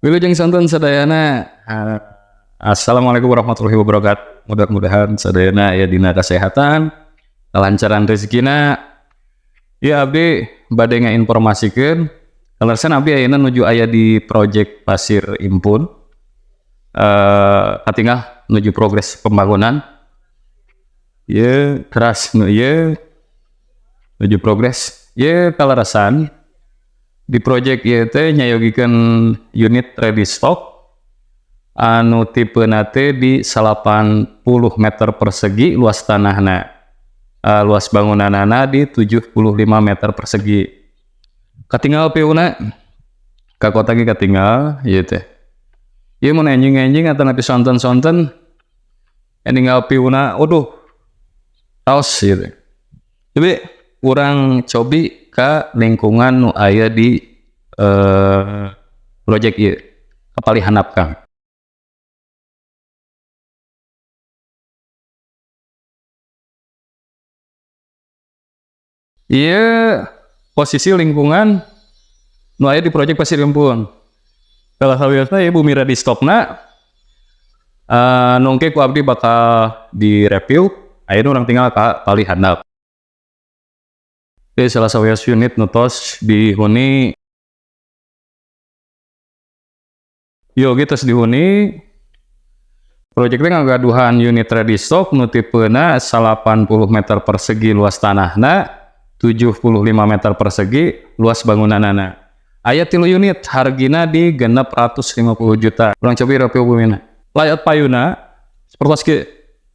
Wilujeng sonten sadayana. Assalamualaikum warahmatullahi wabarakatuh. Mudah-mudahan sadayana aya dina kesehatan, kelancaran rezekina. Ya, abdi bade ngainformasikeun kaleresan abdi ayeuna nuju aya di project Pasir Impun. Katinggal nuju progres pembangunan. Ieu teras nu ieu nuju progres. Ieu kaleresan di project ieu teh nyayogikeun unit ready stock anu tipena teh di 80 meter persegi luas tanahna. Luas bangunanana di 75 meter persegi. Katinggal view-na ka kota ge katinggal ieu teh. Ieu mun enjing-enjing atanapi sonten-sonten ninggal view-na, waduh, raos ieu teh. Jadi urang cobi ka lingkungan nu aya di project ieu, ka palih handap, Kang. Ieu posisi lingkungan nu aya di project Pasir Impun. Salah sawiosna ieu bumi ready stockna, nu engke ku abdi bakal di-review, ayeuna urang tinggal ka palih handap. Ieu salah sawios unit nu tos dihuni. Ieu oge tos dihuni. Project teh ngagaduhan unit ready stock nu tipena 80 meter persegi luas tanahna, 75 meter persegi luas bangunanana. Aya 3 unit, hargina di 650 juta. Urang cobi review bumina. Layout payuna sapertos kieu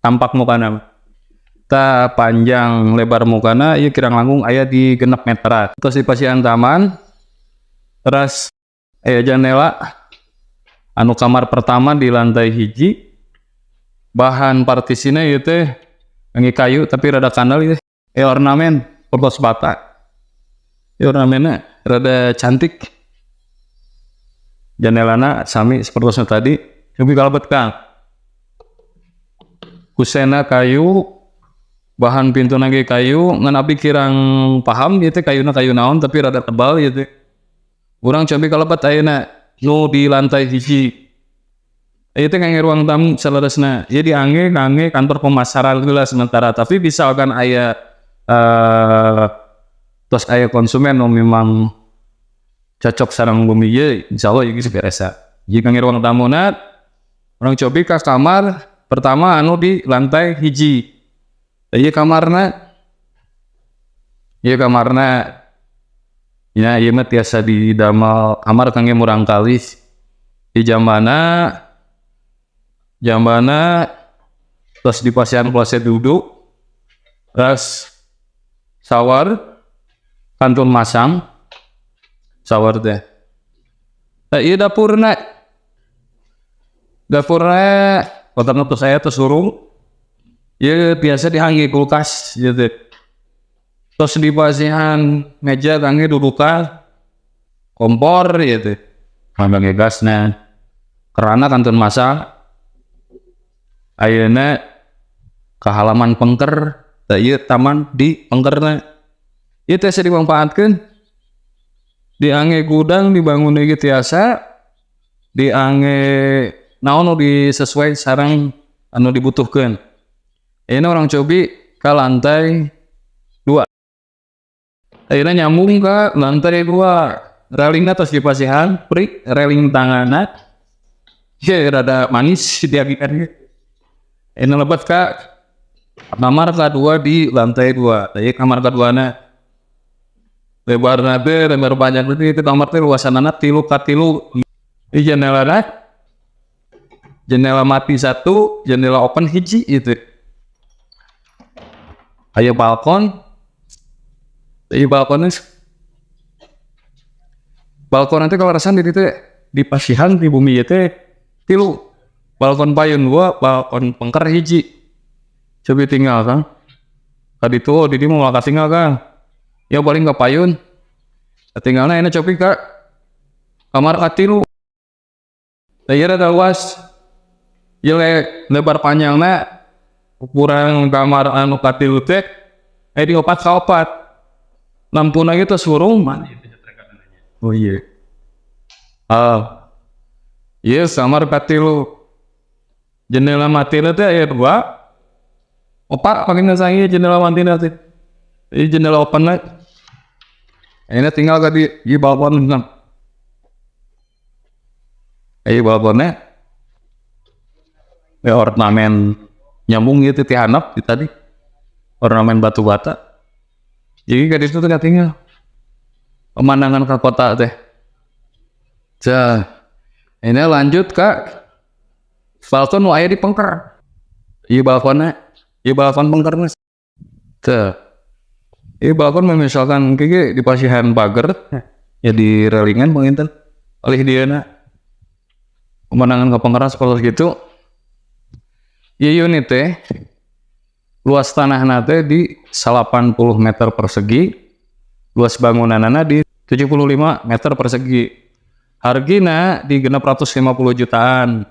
tampak mukana. Tah, panjang lebar mukana ieu kirang langkung aya di 6 meteran. Tos dipasihan taman, teras aya jandela anu kamar pertama di lantai 1. Bahan partisina ieu teh ngangge kayu tapi rada kandel ieu. Ornamen sapertos bata. Ieu ornamenna rada cantik. Jandelana sami sapertos nu tadi, cobi kalebet, Kang. Kusena kayu, bahan pintuna ge kayu, ngan abdi kirang paham ieu teh kayuna kayu naon tapi rada tebal ieu teh. Urang cobi kalebet ayeuna nu di lantai 1. Ieu teh kangge ruang tamu saleresna. Ieu diangge kangge kantor pemasaran heula sementara, tapi misalkan aya tos aya konsumen nu memang cocok sareng bumi ieu, insyaallah ieu geus beres. Ieu kangge ruang tamuna, urang cobi ka kamar pertama anu di lantai 1. Ieu kamarna. Ieu kamarna. Nya ieu mah tiasa didamel kamar kangge murangkalih. Di jambana tos dipasihan kloset duduk, terus shower, kantun masang shower teh. Tah, ieu dapurna. Dapurna kotakna tos aya, tos hurung. Ieu biasa diangge kulkas ieu teh. Tos dipasihan meja kangge dudukan, kompor ieu teh. Kangge gasna. Kerana kantun masang. Ayeuna ka halaman pengker, tah ieu taman di pengkerna. Ieu tiasa dimanfaatkeun. Diangge gudang dibangun deui tiasa, diangge naon nu disesuai sareng anu dibutuhkeun. Ayeuna urang cobi ka lantai 2. Ayeuna nyambung ka lantai 2. Railingna tos dipasihan, prik railing tanganna. Ye rada manis diagikan ge. Ayeuna lebet ka kamar kadua di lantai 2. Tah, ieu kamar kaduana. Lebarna teh lebar panjang teh itu kamar teh luasanana 3 ka 3. Ieu jendelana jendela mati 1, jendela open 1 ieu teh. Aya balkon. Ieu balkonna. Balkon teh kaleresan di dieu teh dipasihan di bumi ieu teh 3. Balkon payun 2, balkon pengker 1. Cobi tinggal, Kang. Ka ditu di dieu mah moal katinggal, Kang. Ya paling ka payun. Katinggalna ayeuna cobi ka kamar ka-3. Tah, ieu rada luas. Ieu lebar panjangna ukuran kamar anu ka-3 teh aya di 4 ka 4. Lampuna ge tos hurung. Oh iya. Ah. Ieu kamar katilu. Jendela matina teh aya dua. Opat paling ieu jendela matina teh. Ieu jendela open na. Ayeuna tinggal ka di ieu balkon. Ieu balkonnya. Ya, ornamen nyambung gitu ti handap di tadi. Ornamen batu bata. Jadi ka ditu teh katinggal pemandangan ke kota teh. Tah, ini lanjut ke balkon nu aya di pengker. Ieu balkonna, ieu balkon pengkerna. Tah. Ieu balkon misalkan kieu dipasihan pagar ya, di relingan panginten oleh dieuna. Pemandangan ke pengkeran seperti gitu. Ieu unit teh luas tanahna teh di 80 meter persegi, luas bangunanana di 75 meter persegi. Hargina di 650 jutaan.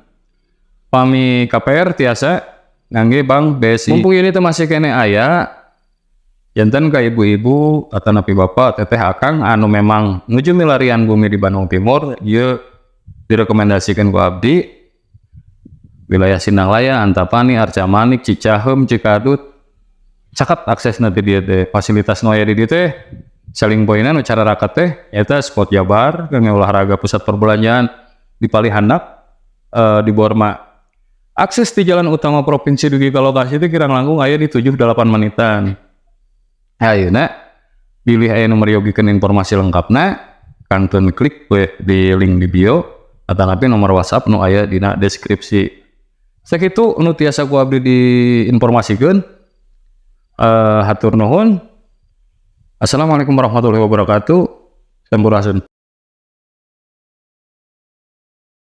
Pami KPR tiasa ngangge Bank BSI. Mumpung ini teh masih keneh aya, janten ka ibu-ibu atanapi bapak, teteh, akang anu memang nuju milarian bumi di Bandung Timur, ieu direkomendasikan ku abdi. Wilayah Sindanglaya, Antapani, Arcamanik, Cicaheum, Cikadut, caket akses nanti dia teh. Fasilitas nu aya di dieu teh saling poinna nu cararakat teh eta Spot Jabar, kangge olahraga, pusat perbelanjaan di palih handap di Borma. Akses di jalan utama provinsi dugi ka lokasi itu kirang langkung aya di 7-8 menitan. Ayeuna bilih aya nu meryogikeun informasi lengkapna, kantun klik we di link di bio atanapi nomor WhatsApp nu aya dina deskripsi. Sakitu nu tiasa ku abdi diinformasikeun. Hatur nuhun. Assalamualaikum warahmatullahi wabarakatuh. Sampurasun.